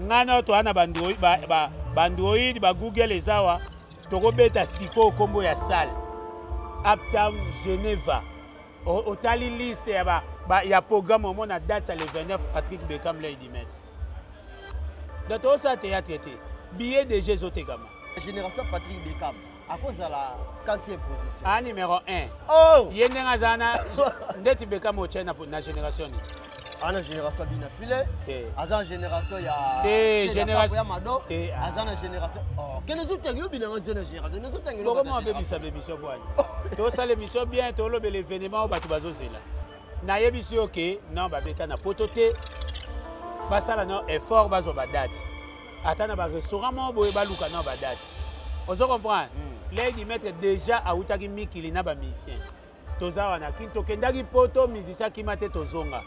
Ngai na toa na baandroid ba, ba, ba, ba Google eza awa, tokobeta sikoyo nkombo ya salle Uptown Geneva. Otali liste ya, ba, ba, ya programme, omona date ya le 29, Patrick Beckham Lady Maître. Donc tozosala théâtre te, billet déjà ezotekama. Génération Patrick Beckham akozala quantième position? A numéro 1. Oh! Ye ndenge aza na ndeti Beckham otye na génération nini? Ana génération bina file. Te. Aza na génération ya Te, Sela génération ya Mado. Te, ah. Aza na génération, oh, kene zotangi yo binanga nze na génération nozotangi. Bokoma babebisa bémission bwani. Tosala émission bien, tolobela événement oyo bato bazozela. Nayebisi yo ke non, babeta na poto te, basala no effort, bazwa badate ata na barestaurant moko boye, baluka no badate. Ozo comprendre? Lady Maître déjà awutaki mikili na bamusicien. Toza wana kini, tokendaki poto, musicien akima te, tozonga.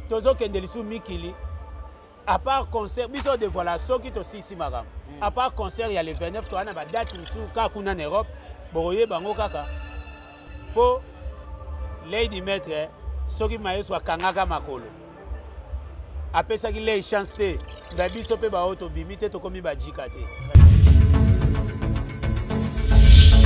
Tozokende lisusu mikili. À part concert biso dévoila soki tosisi makambo, à part concert ya le 29, toza na badate mosusu kaka kuna na Europe, bokoyeba yango kaka. Mpo Lady Maître, soki mayesu akangaka makolo, apesaki lei chance te, mbe biso mpe baoyo tobimi te, tokomi bajika te.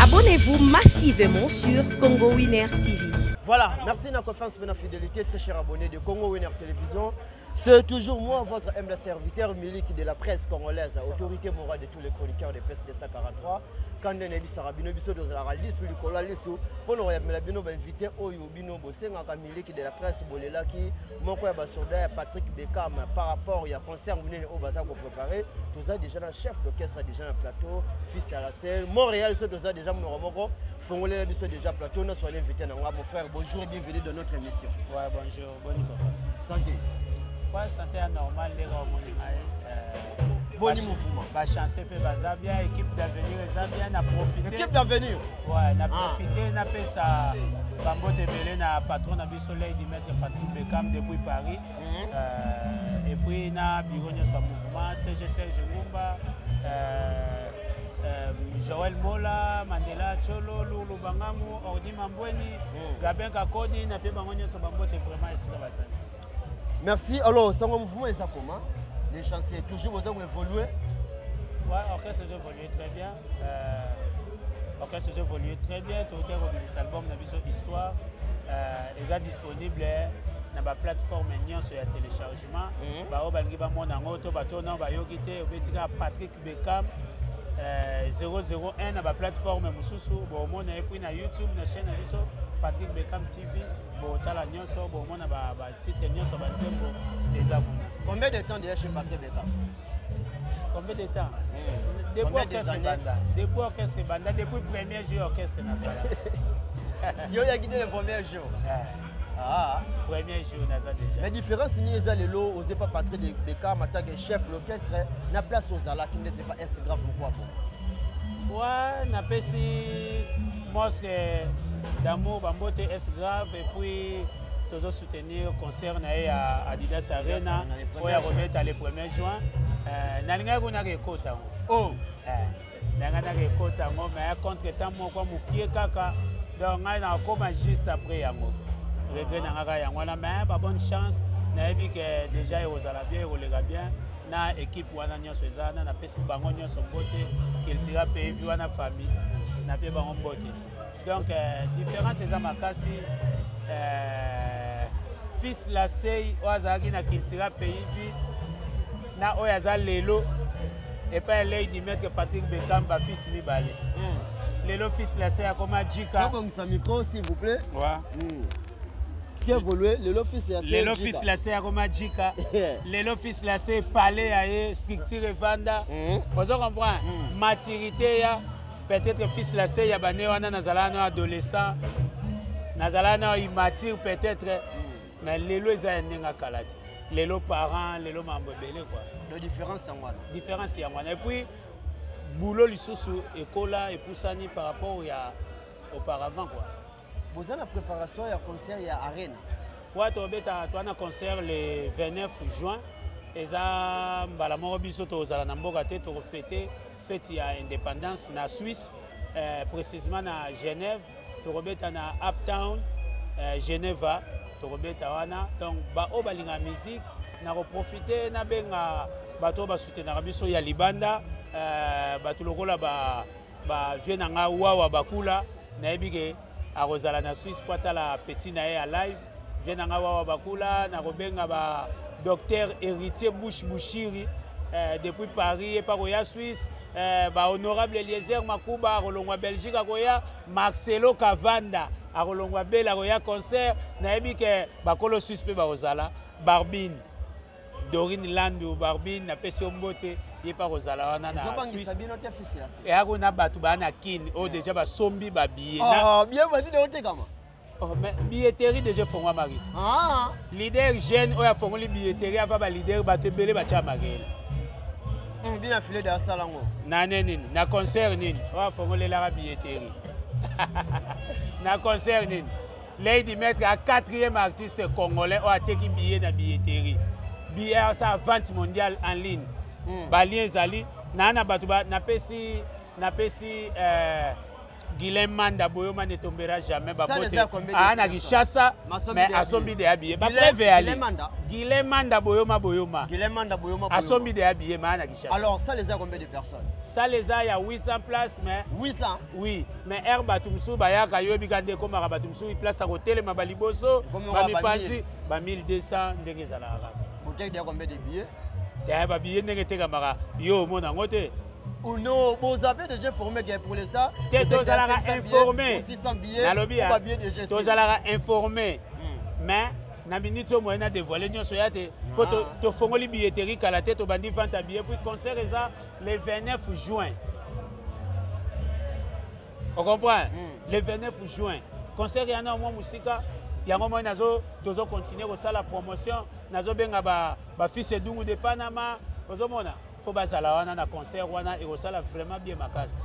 Abonnez-vous massivement sur Congo Winner TV. Voilà, merci de la confiance et de la fidélité, très chers abonnés de Congo Winner Télévision. C'est toujours moi, votre humble serviteur, Milik de la presse congolaise, autorité morale de tous les chroniqueurs de PSD 143. Quand on est bisara bino biso tozalaka lisu likolo ya lisu mpona koyambela bino bainvité oyo bino bosengaka. Miliki de la presse, bolelaki moko ya basoda ya Patrick Beckham par rapport ya concert monene oyo baza koprépare. Toza déjà na chef d'orchestre déjà na plateau, fils ya la scène Montréal. So toza déjà monoko moko, fongolela biso déjà plateau nyonso wana. Invité na nga, mon frère, bonjour et bienvenue dans notre émission. Ouais, bonjour, boni papa? Santé? Ouais, santé ya normal ndenge omoni ngai. Boni mouvement? Bachance mpe baza bien, équipe d'avenir eza bien. Na profite Équipe d'avenir. Ouais, na profite napesa bambote ebele na patron na biso Lady Maître Patrick Beckham depuis Paris, et puis na bureau nyonso ya mouvement, CG Serge Ngumba, Joël Mola, Mandela Cholo, Lulu Bangamu, Ordi Mambweni, Gabin Kakodi, na mpe bango nyonso bambote vraiment esika bazali. Merci. Alors, sango mouvement eza comment? Les chanceux toujours besoin d'évoluer. Ouais, orchestre évolue très bien. Orchestre évolue très bien. Tote kobimisa album na biso Histoire. Eza disponible na baplateforme nyonso ya téléchargement. Baoyo balingi bamona yango to bato nao bayoki te, obeti kaka Patrick Beckham 001 na baplateforme mosusu, bomona. Et puis na YouTube, na chaîne na biso Patrick Beckham TV, botala nyonso, bomona batitre nyonso, banzembo eza kuna. Combien de temps déjà chez Patrick Beckham? Combien de temps? Depuis Combien des orchestre années? ebanda, depuis orchestre ebanda, depuis premier jour orchestre nazala. Yo oyaki nde le premier jour? Ah. Premier jour naza déjà. Mais différence nini eza lelo oze pa Patrick Beckham en tant que chef l'orchestre na place ozalaki nde pas est grave? Pourquoi bon? Ouais, napesi mosque d'amour bambote S grave, et puis tozosoutenir concert na ye ya Adidas Arena oyo akobeta le 1er juin. Nalingaki kunaka ekota yango. Oh. Nalingaki naka ekota yango, mais contre temps moko mokie kaka, donc ngai nakokoma juste après yango. Regret na nga kaka yango wana, mais ba bonne chance, nayebi ke déjà ekozala bien, ekoleka bien na équipe wana nyonso eza wana. Napesi bango nyonso mbote, Cultura Pays wana, famille, napie bango mbote. Donc différence eza makasi. Fils Lasei oyo azalaki na Cultura Pays Vie na oyo aza lelo epai ya Lady Maître Patrick Beckham, bafils mibale. Lelo fils Lasei akoma jika. Tobongisa micro, s'il vous plaît. Ouais. Qui évolue lelo fils ya Lelo fils Lasei akoma jika. Lelo fils Lasei pale ya ye structure evanda. Ozo comprendre? Maturité ya peut-être fils Lasei ya bane wana, nazala na adolescent, nazala na immature peut-être, mais lelo eza ya ndenge akala te. Lelo parent, lelo mambo ebele quoi. Le différence yango wana. Différence yango wana. Et puis boulot lisusu ekola, epusani par rapport ya auparavant quoi. Boza na préparation ya concert ya Arena? Ouais, tobeta, toa na concert le 29 juin. Eza mbala moko biso tozala na mboka te, tokofete fête ya indépendance na Suisse, précisément na Genève. Tokobeta na Uptown Geneva, tokobeta wana. Donc baoyo balingaka musique Nakoprofite nabenga bato oyo basoutenaka biso ya libanda, bato lokola bavieux na nga Wawa Bakula. Nayebi ke akozala na Suisse po atala petit na ye ya live. Vieux na nga Wawa Bakula, nakobenga ba docteur Héritier Bush Bushiri depuis Paris epa koya Suisse, ba honorable Eliezer Makuba akolongwa Belgique akoya, Marcelo Cavanda akolongwa Bela akoya concert. Nayebi ke bakolo Suisse mpe bakozala, Barbine Dorine Landu, Barbine napesi yo mbote, ye mpe akozala wana na Ezobangisa Suisse. Bino te fisi ya se. Eyako na bato baa na Kine oyo déjà basombi babillet. Ah, bien bandi de otekama. Oh, mais billetterie déjà efongwamaki te. Ah. Leader jeune oyo afongoli billetterie ava baleader, bato ebele batya makele. Bina filet de asala ngo. Na ne nini, na concert nini oyo afongolelaka billetterie, na concert nini? Lady Maître a quatrième artiste congolais oyo ateki billet na billetterie, billet asala vente mondiale en ligne. Balien ezali naa na bato napesi Guilain Manda Boyoma ne tombera jamais. Ça, Babote les a combien de aa na personnes? Kinshasa. Masombi mais de ya asombi billet. de ya billet, bapreuve eyali. Guilain Manda. Guilain Manda Boyoma, Boyoma. Guilain Manda Boyoma. Boyoma. Asombi de ya billet maa na Kinshasa. Alors ça les a combien de personnes? Salle eza ya 800 places, mais 800. Oui, mais aire bato mosusu bayaka, yoyebika nde ekomaka, bato mosusu place ya kotelema baliboso. Ekomaka Bamipanzi ba 1200 ndenge ezalaka kaka. Boteki déjà combien de billets? Te, babillet ndenge etekamaka, yo omona yango te. Ou non, vous avez déjà informé que pour l'instant, Te, tozalaka informé. 600 billets, Nalobi ou ba billet déjà. tozalaka informé, mais na minute oyo moyen na dévoile nyonso ya te, mpo tofongoli billetterie kala te, tobandi vente ya billet, puis concert eza le 29 juin, ocomprend? Le 29 juin concert yana mwa mosika yango moi nazo tozocontinue kosala promotion. Nazobenga bafils Edungu de Panama, ozomona fo bazala wana na concert wana, ekosala vraiment bien makasi.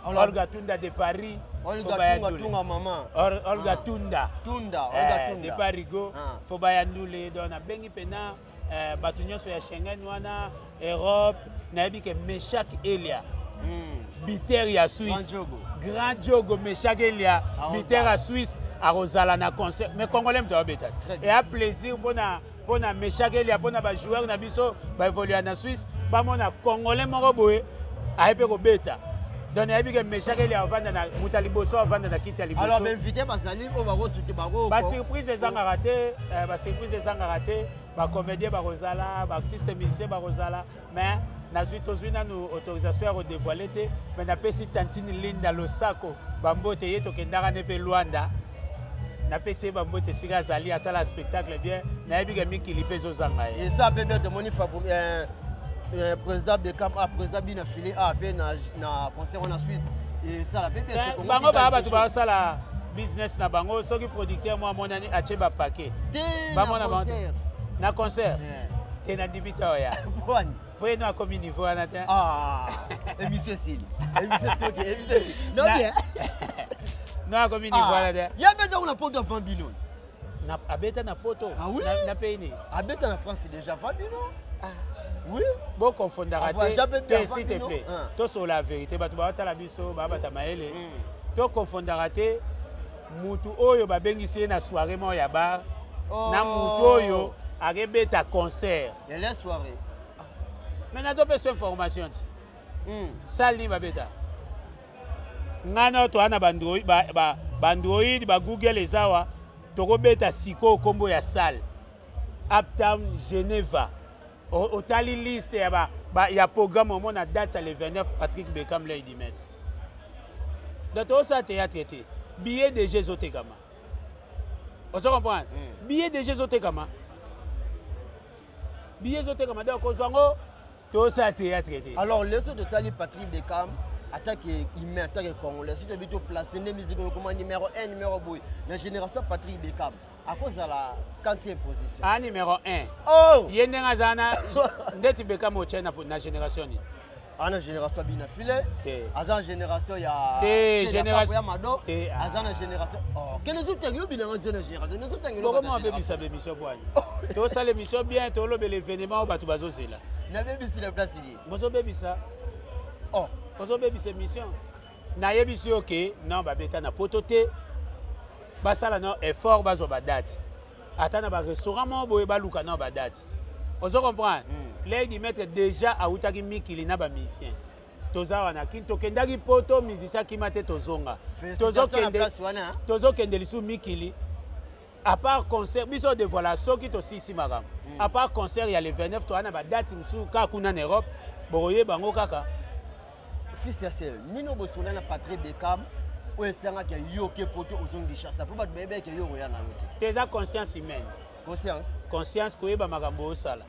Olga Tunda de Paris, Olga fo baya Tunga ndule. Tunga mama. Olga Ah. Tunda. Tunda, Olga Tunda. De Parigo. Ah. Fo baya ndule. Donc nabengi mpena bato nyonso ya Schengen wana, Europe. Nayebi ke Meshak Elia, biter ya Suisse. Grand Diogo. Grand Diogo Meshak Elia. Akozala. Biter ya Suisse akozala na concert, mais congolais moto abeta. Très bien. Eya plaisir mpona Meshak Elia, mpona bajoueur na biso baévolua na Suisse, bamona congolais moko boye aye mpe kobeta. Donc nayebi ke Meshak Elia avanda na moto ya liboso, avanda na kiti ya liboso. Alors bainvité bazali oyo bakosuki bako Basurprise ezangaka te, basurprise ezangaka te. Bacomédien bakozala, baartiste musicien bakozala, mais nazwi, tozwi nanu autorisation ya kodévoile te. Mais napesi tantine Linda Losako bambote, ye tokendaka nde mpe Lwanda. Napesi ye bambote esika azali, asala spectacle bien. Nayebi ke mikili mpe ezozanga ye. Eza mpe bien. Tomoni président Bekam a président Bina File a mpe na concert wana Suisse, esala mpe bien. C'est Congo Bango qui baa gagne bato quelque chose. bazosala business na bango. Soki producteur mo amonani atie bapake Te bamona na bango te. concert. Na concert te, nandimi te oya. Bwani? Po ye no akomi niveau wana te. Ah, émission esili, émission stoke, émission esili, non? Bien. No akomi niveau wana te. Ye abeta kuna poto avant bino. Abeta na poto? Ah oui? Na pays nini? Abeta na France déjà avant bino, oui. Bokonfondaka Avoyage te. mpe Te, bien s'il te bino. plaît. Ah. Tosola la vérité, bato baotala biso babata mayele. Tokonfondaka te mutu oyo babengisi ye na soirée moko ya bar na mutu oyo akebeta concert. Ele soirée. Mais nazopesa information ti sale nini babeta. Ngai na toza na baandroid, baandroid, bagoogle eza awa. Tokobeta sikoyo nkombo ya salle, Uptown Geneva. Otali liste ya programme, omona date ya le 29, Patrick Bekam Lady Maître. Donc tozosala théâtre te, billet déjà ezotekama, ozo comprendre? Billet déjà ezotekama, billet ezotekama, donc kozwa yango, tozosala théâtre te. Alors leso totali Patrick Bekam attaque humain, attaque congolais, soki toyebi toplace nde musique oyo ekoma numéro 1, numéro boye na génération, Patrick Bekam akozala quantième position? A numéro 1. Oh. Ye ndenge aza na ndeti Bekam otie na génération nini? Ana génération Bina File. Te. Aza na génération ya Te, Sela génération Papo ya Mado. Te, ah. Aza na génération, oh, kende ozotanga yo binanga nze na génération nozotanga. Bokoma abebisa bémission bwani. Tosala émission bien, tolobela événement oyo bato bazozela. Nabebisi na place nini? Bozobebisa. Oh. Ozobebisa émission. Nayebisi yo ke non, babeta na poto te, basala no effort bazwa badate, ata na barestaurant moko boye baluka no badate. Ozo comprendre? Lady Maître déjà awutaki mikili na bamusicien. Toza wana kini, tokendaki poto, musicien akima te, tozonga. Tozokende lisusu mikili. À part concert biso dévoila, soki tosisi makambo, à part concert ya le 29, toza na badate mosusu kaka kuna na Europe, bokoyeba yango kaka. Fils ya sel nini obosola na Patrick Beckham oyo esangaki yo ke poto, ozongi Kinshasa mpo bato bayebaki yo koya na yo te? Te, eza conscience humaine. Conscience. Conscience, koyeba makambo osala.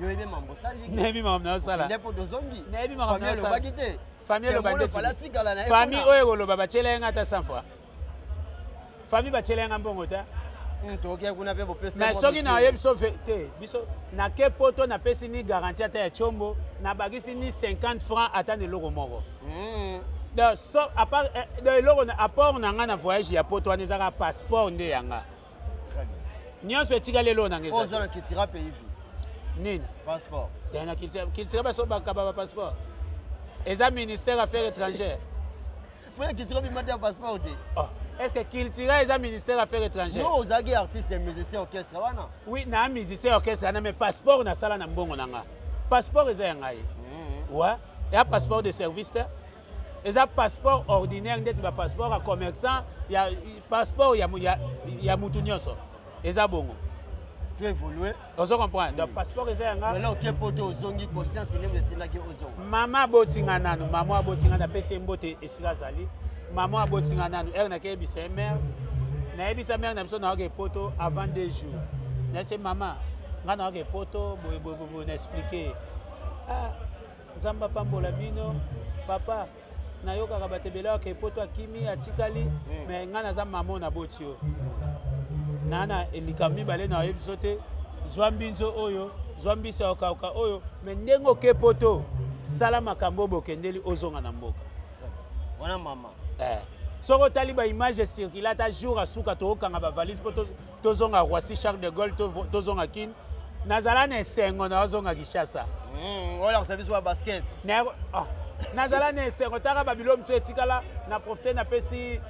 Yo oyebi mambo osali. Nayebi makambo na osala. Nde poto ozongi. Nayebi makambo na Famille osala. elobaki te? Famille eloba Te, nde fala tikala na ye famille kuna. Oyo ekoloba, batiela ye nga ata 100 fois, famille batiela ye nga mbongo te. Tokoki kuna mpe bopesa Mais mwa soki mike. nayebi biso te, biso nake poto, napesi ni garantie ata ya tiombo, nabakisi ni 50 francs ata na eloko moko. Donc so à part donc eloko na apport na nga na voyage ya poto wana ezaka passeport nde yanga. Très bien. Nyonso etikali eloko na nga Oyo eza oza na Kitira pays vi nini? Passeport. Te, na Cultura baso bakaba bapasseport, eza ministère affaires étrangères. Mpona Kitira bima te ya passeport te. Oh, est ce que Cultura eza ministère affaires étrangères? No, ozalaki artiste ya musicien, orchestre wana. Oui, na musicien, orchestre wana, mais passeport nasala na mbongo na nga, passeport eza ya ngai. Ouais, eya passeport de service te, eza passeport ordinaire ndeti bapasseport ya commerçant, ya passeport ya mutu nyonso, eza bongo. To évolue. Ozo comprendre? Donc passeport eza ya nga. Lelo oke poto, ozongi, conscience nde etindaki ozonga? Mama abotinga nanu, mama abotinga, napesi ye mbote esika azali. Mama abotinga nanu, ere nakeyebisa ye mare, nayebisa mare na biso nayoka poto avant 2 jours, nayebisa mama nga nayoka poto boye boye boye, na expliquer. Ah, Nzambe apambola bino papa, nayokaka bato ebele oyo poto akimi atikali, mais ngai naza mama oyo naboti yo naa na likambo mibale na oyebi biso te: zwa mbinzo oyo, zwa mbisi ya kokauka oyo, mais ndenge oke poto, sala makambo oyo bokendeli, ozonga na mboka. Wana mama. Eh. Soki otali baimage ecircule, ata jour asuka tokokanga bavalise mpo tozonga Roissy Charles de Gaulle, tozonga Kine, nazala na esengo na ozonga Kinshasa. Olakisa biso ba basket. Oh, nazala na esengo taka babilo mosusu etikala na profite, napesi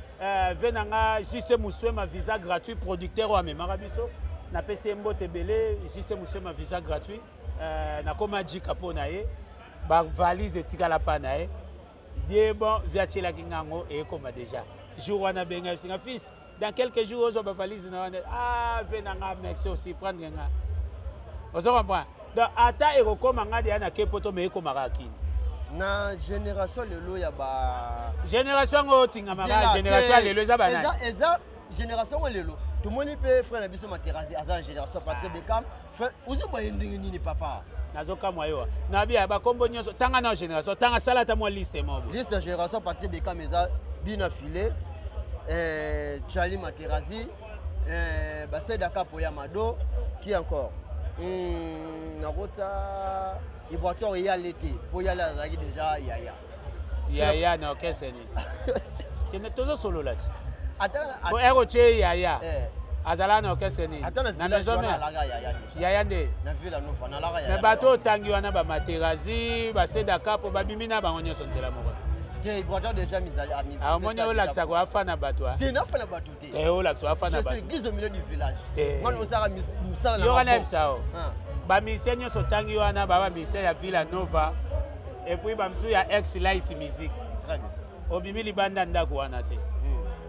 ve na nga JC Muswema visa gratuit, producteur oyo amemaka biso, napesi ye mbote ebele. JC Muswema visa gratuit, nakoma jika mpo na ye, bavalise etikala mpa na ye. Bien, bon, vi atielaki ngango eyekoma déjà jour wana, benga esinga: "Fils, dans quelques jours ozwa bavalise na wana." Ah, ve na nga, merci aussi prendre nga. Ozo comprendre? Donc ata ekokóma nga deya na ke poto, me ekomaka kini. Na génération lelo ya ba Génération yango otingamaka, génération ya lelo eza banani? Eza génération ngo lelo tomoni mpe frère na biso Materasi aza na génération Patrick Beckham. Frère, ozoboye ndenge nini, papa? Nazokamwa yo nabia bakombo nyonso, tanga na génération, tanga, sala ata mwa liste moko. Liste ya génération Patrick Beckham eza Bina File, Charlie Materazzi, Baseda Kapo ya Mado, qui encore, nakota Ibrator eyale te mpo yale azalaki déjà yaya. Yaya na orchestre nini? Kende, tozosolola ti. Ata po ere otie yaya azalaka na orchestre nini? Ata na Na village maison wana mère. alaka yaya déjà. Yaya nde? Na Villa Nova nalaka yaya. Me bato otangi wana, bamaterazi, baseda kapo, babimi na bango nyonso nzela moko. Te, Ibrator déjà mizali ami. Omoni, olakisaka afa na bato a Te, nafa na bato te. Te, olakisa afa na Je suis bato. église au milieu du village. Te. Ngana osaka mosala na Yo wana maboko. yebisa o Ah. bamusicien nyonso otangi wana, ba bamusicien ya Villa Nova et puis bamosusu ya ex Light Music. Très bien. Obimi libanda ndako wana te.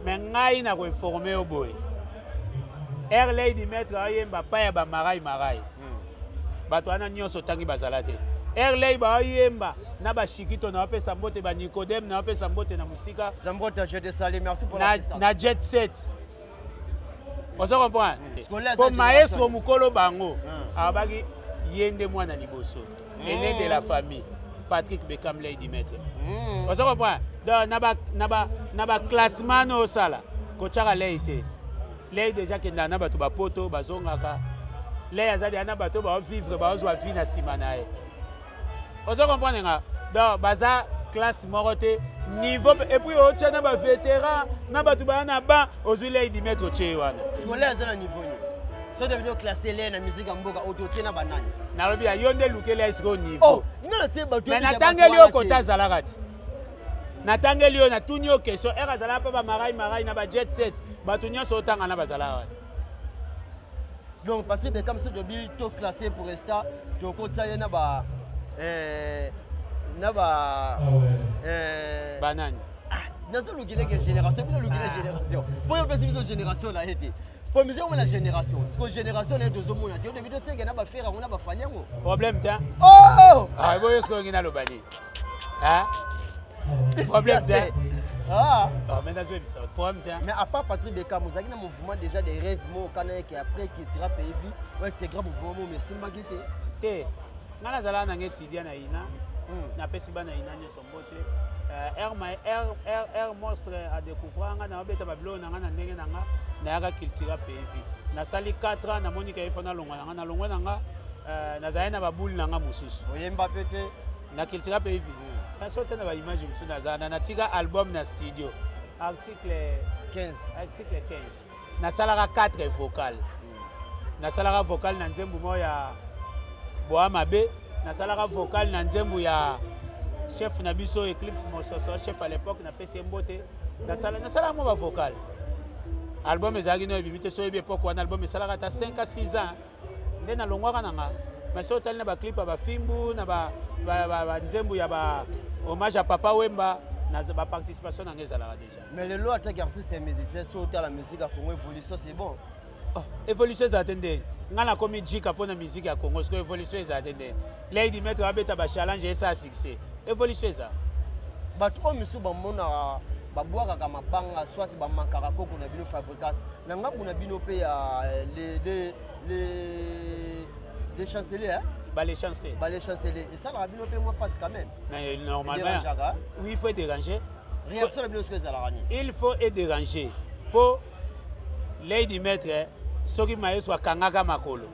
Me ngai na koinforme yo boye: air Lady Maître ayemba pa ya bamarai marai, bato wana nyonso otangi bazala te. Airlay baoyemba na bashikito, na bapesa mbote, banicodeme na bapesa mbote na mosika. Zambota, je te salue, merci pour na, l'assistance. Na jet set, ozo comprendre? Scolaire Po eza maestro génération. mokolo bango abaki ye nde mwana liboso, aîné de la famille, Patrick Beckham Lady Maître. Ozo comprendre? Donc na baclassement na osala, kotiaka lei te. Lei déjà kendaka na bato bapoto, bazongaka. Lei aza deya na bato baovivre, baozwa vie na nsima na ye. Ozo comprendre nga? Donc baza classe moko te, niveau. Et puis otya na bavétéran, na bato baya na ban, ozwi Lady Maître, otie ye wana. Scolaire eza na niveau nini? So toyebi oclasse le na musique ya mboka oyo, totie na banani? Nalobi ya yo nde lukeli ya sikoyo niveau. Oh, nga natie bato. Me natangeli yo kota azalaka ti, natangeli yo, natuni yo question: ere azalaka mpe bamarai marai na bajet set, bato nyonso otanga na bazalaka wana. Donc Patrick Beckham, soki tobi to classé pour instant, tokotia ye na ba na ba banani. Nazolukileke génération, bino olukile génération mpo yo opesi biso génération na ye te, po musique omona génération, siko génération na ye tozomona te. Odebi totieke na baFerre yango na baFally yango. Problème te. Oh! Ah, boyo sikoyo ngi naloba nini? Problème te. Ah. Oh, mais nazoyebisa, problème te. Mais à part Patrick Beckham, ozalaki na mouvement déjà des rêves mo okana yeke après Cultura Pays Vie ointégrer mouvement mo, mais esimbaki te. Te, ngai nazalaka nanga étudiant na INA. Napesi bana INA nyonso mbote. R monstre adécouvrir nga na obeta babiloko na nga na ndenge na nga. Nayaka Cultura Pays Vie, nasali 4 ans, namoni ka ifo nalongwa na nga, nalongwa na nga. Nazali na babule na nga mosusu. Oyemba mpe te? Na Cultura Pays Vie, naso te na baimage mosusu. Nazala na natika album na studio, article 15. Article 15, nasalaka 4 vocal. Nasalaka vocal na nzembo moko ya Boa Mabe, nasalaka vocal na nzembo ya chef na biso Eclipse Mososo, chef à l'époque, napesi ye mbote. Nasalaka mwa bavocal. Album ezalaki no ebimi te. So oyebi époque wana, album esalaka ata 5 à 6 ans nde nalongwaka na nga. Mais so otali na baclip ya bafimbu na banzembo ya ba hommage ya Papa Wemba, na baparticipation na nga ezalaka déjà. Mais lelo, ataki artiste ya musicien, so otala musique ya Congo, évolution c'est bon? Oh, évolution ezala te ndeni ngai nakomi jika mpo na musique ya Congo. Sikoyo évolution ezala te ndeni Lady Maître abeta bachallenge, esala succès, évolution eza. Bato oyo misusu bamonaka, babwakaka mabanga, soit bamankaka koko na bino Fabregas na ngambu na bino mpe ya les chanceliers, hein? Bale chancelier. Bale chancelier, esalaka bino mpe mwa mpasi quand même? Mais normalement Edérangeaka? Oui, il faut déranger. Réaction na bino soki ezalaka nini? Il faut edéranger mpo Lady Maître, soki mayeso akangaka makolo,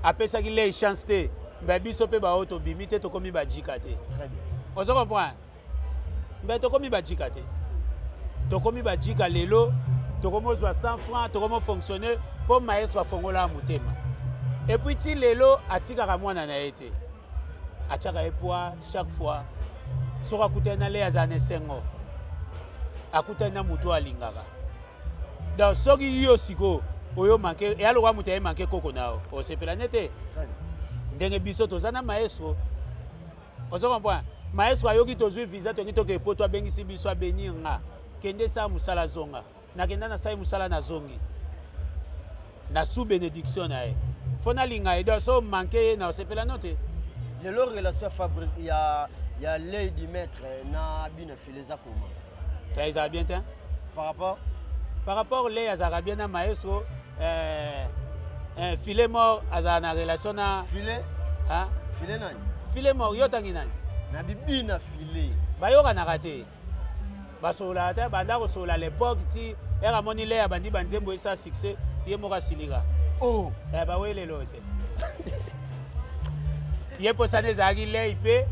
apesaki lei chance te, mbe biso mpe baoyo tobimi te, tokomi bajika te. Très bien. Ozo comprendre? Mbe tokomi bajika te, tokomi bajika lelo, tokomi ozwa 100 francs, tokomi ofonctionne mpo maestro afongola motema. Et puis ti lelo atikaka mwana na ye te, atiaka ye poids chaque fois. Soki akutani na lei, azala na esengo, akutani na motu oyo alingaka. Donc soki yo sikoyo oyo manke eya lokola moto aye manke koko na yo, osepela ne te. Très bien. Ndenge biso toza na maestro, ozo comprendre? Maestro ayoki tozwi visa, toki toke poto, abengisi biso, abénir nga: kende sala mosala, zonga. Nakenda, nasali mosala, nazongi na sous bénédiction na ye. Fo nalinga ye. Donc so manke ye na osepela no te. Lelo relation ya fabrique ya Lady Maître na bino file eza koma? Ta, ezala bien te. Par rapport? Par rapport, lei azalaka bien na maestro. Filet mort azala na relation na Filet? Hein? Filet nani? Filet mort, yo otangi nani? Na bibina file. Bayokanaka te, basololaka te. Banda kosolola l'époque ti ere amoni le abandi banzembo esa succès, ye moko asilika. Oh. Eh, bawelelo te. Ye mposana ezalaki lei mpe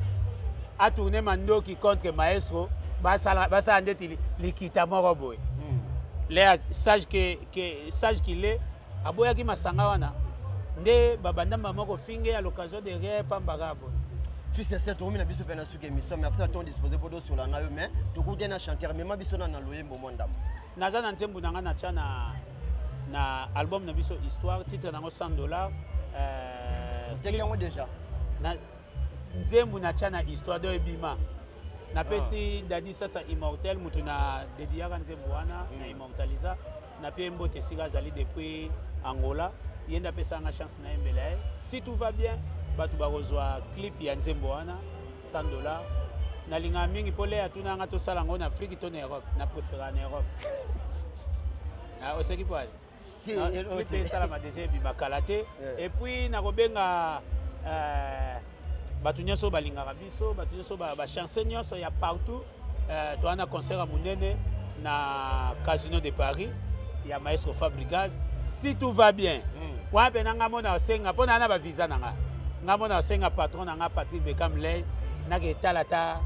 atourne mandoki contre maestro, basala ndeti likita moko boye. Le sage que sage qu'il est, aboyaki masanga wana nde babanda mama kofinge à l'occasion de rien, pambaka boye. Fils ya tokomi na biso mpe na suki émission. Merci na temps disposé mpo tosola na yo, mais tokuti na chanteur mema biso na loyembo mwa ndambo. Naza na nzembo na nga na tya na album na biso Histoire, titre nango 100 $. Oteki yango déjà? Na nzembo na tya na Histoire, do ebima. Napesi Dadi Sasa Immortel, mutu na dediaka nzembo wana na immortalisa napie ye mbote esika azali depuis Angola. Ye nde apesanga chance nayembela ye. Si tout va bien, bato bakozwa clip ya nzembo wana 100 $. Nalingaka mingi mpo le atunanga tosala yango na Afrique to na Europe, na préféra na Europe. Ah, oseki po ale? Te, Ah, eloko clip te. esalama déjà, ebima kala te. Et puis nakobenga bato nyonso balingaka biso, bato nyonso bachance nyonso ya partout. Toza na concert ya monene na Casino de Paris ya maestro Fabregas, si tout va bien. Wana mpe na nga mona osenga mpo na bavisa na nga, nga mona osenga patron na nga Patrick Bekam Ley, nake etala ata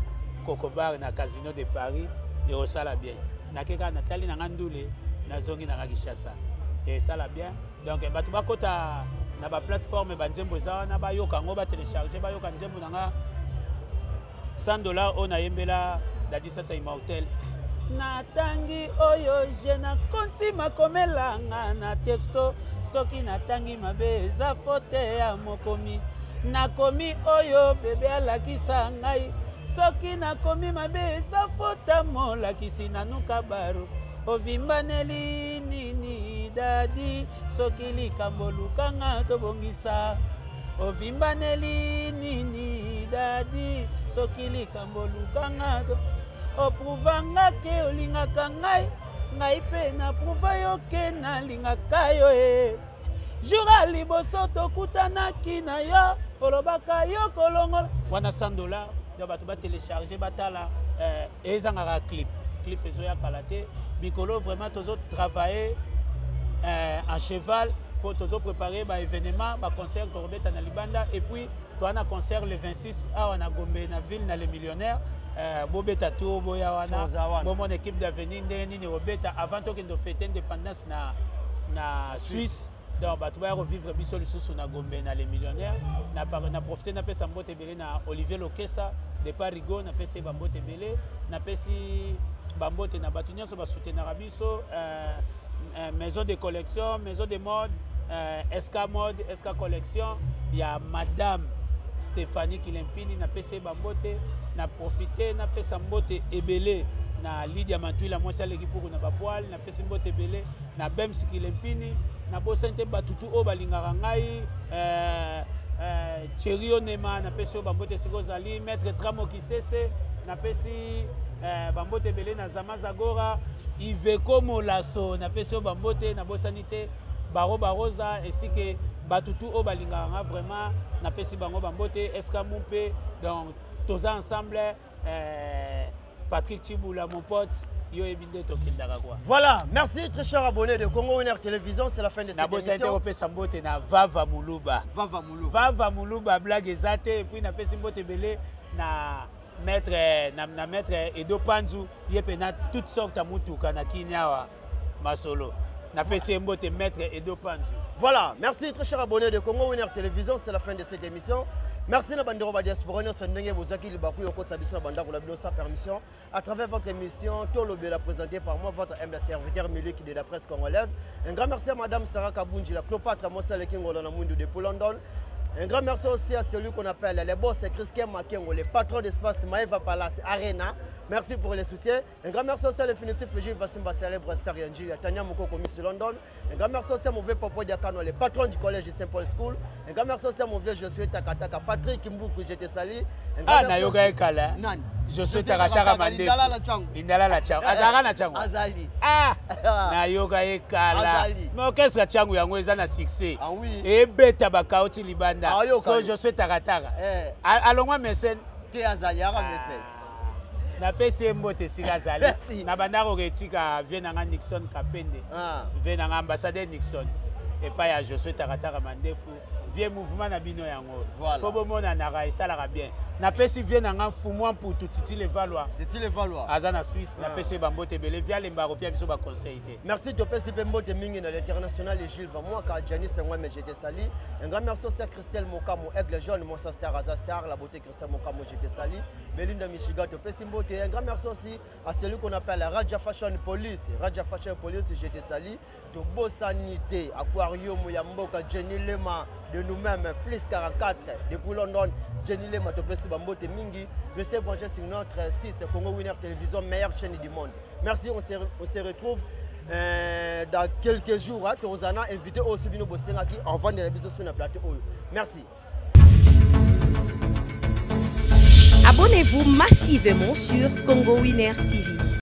Kokobar na Casino de Paris, ekosala bien. Nake kaka natali na nga ndule, nazongi na nga Kinshasa, esala bien. Donc bato bakota na baplateforme, banzembo eza wana, bayoka yango, batélécharge, bayoka nzembo na nga 100 $ oyo nayembela Dadi Sasa Immortel. Natangi oyo je nakonti makomelanga na texto, soki natangi mabe eza faute ya mokomi. Nakomi oyo bebe alakisa ngai, soki nakomi mabe eza faute ya molakisi. Nanuka baro ovimbaneli nini dadi, soki likambo lukanga tobongisa. Ovimbaneli nini dadi, soki likambo lukanga to oprouvanga ke olingaka ngai, ngai mpe naprouva yo ke nalingaka yo e. Jour ya liboso tokutanaki na yo, olobaka yo kolongola wana 100 $. Donc bato batélécharge, batala, ezangaka clip. Clip ezoya kala te. Mikolo vraiment tozotravaille en cheval mpo tozoprépare baévénement, baconcert tokobeta na libanda. Et puis toza na concert le 26 awa na Gombe, na ville, na Le Millionnaire. Bobeta tour, boya wana, bomona équipe d'avenir ndenge nini kobeta avant tokende ofete indépendance na Suisse. Donc bato baya kovivre biso lisusu na Gombe, na Le Millionnaire. Na profite, napesa mbote ebele na Olivier Lokesa de Parigo, napesi ye bambote ebele. Napesi bambote na bato nyonso basoutenaka biso, maison de collection, maison de mode, SK Mode, SK Collection ya madame Stéphanie Kilempini, napesi ye bambote. Na profite, napesa mbote ebele na Lydia Mantwila, mwasi aleki puku na bapoile. Napesi mbote ebele na Bems Kilempini. Nabosani te batutu oyo balingaka ngai, Thierry Onema, napesi oyo bambote esika ozali. Maître Tramo Kisese, napesi bambote ebele na Zama Zagora. Iveko Molaso, napesi oyo bambote. Nabosani te Baro Baroza, esike batutu oyo balingaka nga vraiment, napesi bango bambote. Eska mumpe, donc toza ensemble. Patrick Chibula, mon pote, yo yebi nde tokendaka quoi. Voilà, merci très cher abonné de Congo Winner Télévision, c'est la fin de cette Nabosani te émission. Kopesa mbote na Vava Muluba. Vava Muluba. Vava Muluba, blague eza te. Et puis napesi mbote ebele na maître, na maître Edo Panzu, ye mpe na toute sorte ya mutuka na kini awa masolo. Napesi ye mbote, maître Edo Panzu. Voilà, merci très cher abonné de Congo Winner Télévision, c'est la fin de cette émission. Merci na bandeko ba diaspora nyonso ndenge bozwaki libaku yo kotisa biso na bandako na bino sans permission à travers votre émission Tolobela, présentée par moi, votre humble serviteur Milik de la presse congolaise. Un grand merci à madame Sarah Kabunji, la Cléopâtre Mosale Kingola na Mwindu depuis London. Un grand merci aussi à celui qu'on appelle les boss Christian Makengo, le patron d'espace Maeva Palace Arena. Merci pour le soutien. Un grand merci aussi à l'infinitif Gilles Vassimba, célèbre star Yanji, à Tania Mokoko, Miss London. Un grand merci aussi à mon vieux Popo Diakano, le patron du collège de Saint-Paul School. Un grand merci aussi à mon vieux Josué Takataka, Patrick Mboukou, je te salue. Un grand Ah, merci nayoka aussi- ye kala. Nani? Josué Takataka Mandefu. Lindalala Changu. Lindalala Changu. Azalaka na Changu? Azali. Ah, nayoka ye kala. Azali. Mais orchestre Changu yango eza na succès. Ah oui. Ebeta bakauti libanda. Ah, yoka So yo. Josué Takataka. Eh. Alongwa mécène. Te, azali, aka mécène. Napesi ye mbote esika azali. Merci. Na bandako koetika vie na nga Nixon Kapende. Ah. Vie na nga ambassadeur Nixon epai ya Josue Takataka Mandefu, vie mouvement na bino yango. Voilà. Fo bomonanaka, esalaka bien. Napesi vie na nga Mfumwa Mputu Titi Levalwa. Titi Levalwa. Aza na Suisse. Ah. Napesi ye bambote ebele. Vie alemba kopia biso baconseil te. Merci, topesi mpe mbote mingi na l'international Gilles Vamwaka, Janis Ngwame, je te salue. Un grand merci aussi à Christelle Mokamo, Aigle Jaune, Monsa Star, Aza Star, la beauté Christelle Mokamo, je te salue. Belinda Michigan, topesi mbote. Un grand merci aussi à celui qu'on appelle Raja Fashion Police. Raja Fashion Police, je te salue. Tobosani te, Aquarium ya mboka, Jenny Lema de nous-mêmes, plus 44, depuis London, Jenny Lema, topesi bambote mingi. Restez branchés sur notre site Congo Winner Télévision, meilleure chaîne du monde. Merci, on se retrouve dans quelques jours. Hein, tozana invité aussi bino bosengaki en vente de la biso sur le plateau. Merci. Abonnez-vous massivement sur Congo Winner TV.